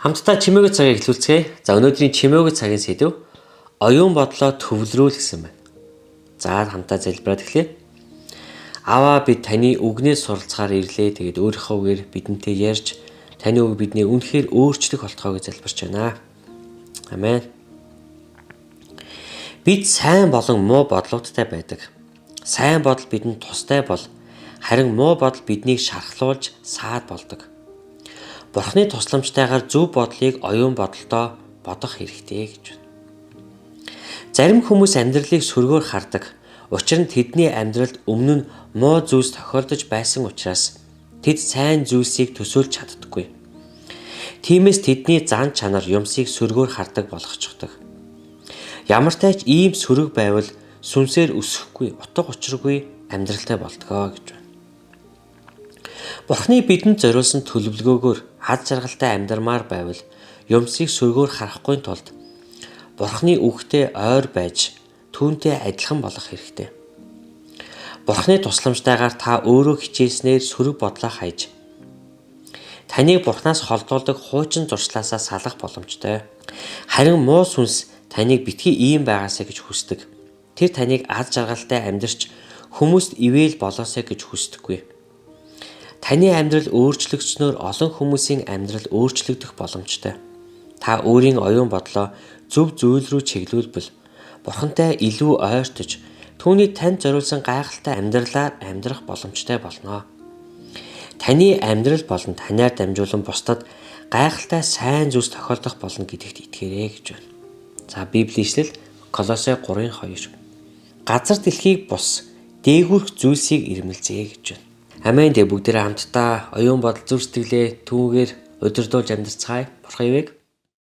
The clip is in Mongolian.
Хамтдаа чимээгүй цагийг эхлүүлцгээе. За, өнөөдрийн чимээгүй цагийн сэдэв оюун бодлоо төвлөрүүл гэсэн байна. За, хамтдаа залбираад эхлэе. Аваа, бид таны үгнээс суралцахаар ирлээ. Тэгээд өөрийнхөө үгээр бидэнтэй ярьж, таны үг бидний үнэхээр өөрчлөх болтгоо гэж залбирч байна. Амен. Бид сайн болон муу бодлуудтай байдаг. Сайн бодол бидэнд тустай бол харин муу бодол биднийг шархлуулж саад болдог. Бурхны тусламжтайгаар зөв бодлыг оюун бодолдоо бодох хэрэгтэй гэж байна. Зарим хүмүүс амьдралыг сөргөөр хардаг. Учир нь тэдний амьдралд өмнө нь муу зүйлс тохиолдож байсан учраас тэд сайн зүйлсийг төсөөлж чаддаггүй. Тиймээс тэдний зан чанар юмсыг сөргөөр хардаг болгочихдог. Ямартай ч ийм сөрөг байвал сүнсээр өсөхгүй, утга учиргүй амьдралтай болдгоо гэж байна. Бурхны бидэнд зориулсан төлөвлөгөөгөөр аз жаргалтай амьдрмаар байвал юмсыг сөргөөр харахгүй тулд Бурхны үгтэй ойр байж түүнтэй адилхан болох хэрэгтэй. Бурхны тусламжтайгаар та өөрөө хичээснээр сөрөг бодлоо хайж, таныг Бурханаас холдуулдаг хуучин зуршлаасаа салах боломжтой. Харин муу сүнс таныг битгий ийм байгаасай гэж хүсдэг. Тэр таныг аз жаргалтай амьдарч хүмүүст ивэл болоосай гэж хүсдэггүй. Таны амьдрал өөрчлөгдснөөр олон хүмүүсийн амьдрал өөрчлөгдөх боломжтой. Та өөрийн оюун бодлоо зөв зүйл рүү чиглүүлбэл Бурхантай илүү ойртож, түүний танд зориулсан гайхалтай амьдралаар амьдрах боломжтой болно. Таны амьдрал болон танаар дамжуулан бусдад гайхалтай сайн зүйлс тохиолдох болно гэдэгт итгээрэй гэж байна. За, Библийн ишлэл Колосай 3:2. Газар дэлхийг бус дээгүүрх зүйлсийг ирмэлзээ гэж байна. Амен. Тэг бүгдээрээ хамтдаа оюун бодол, зүрх сэтгэлээ түүгээр удирдуулж амьдарцгаая. Бурхан ивээг.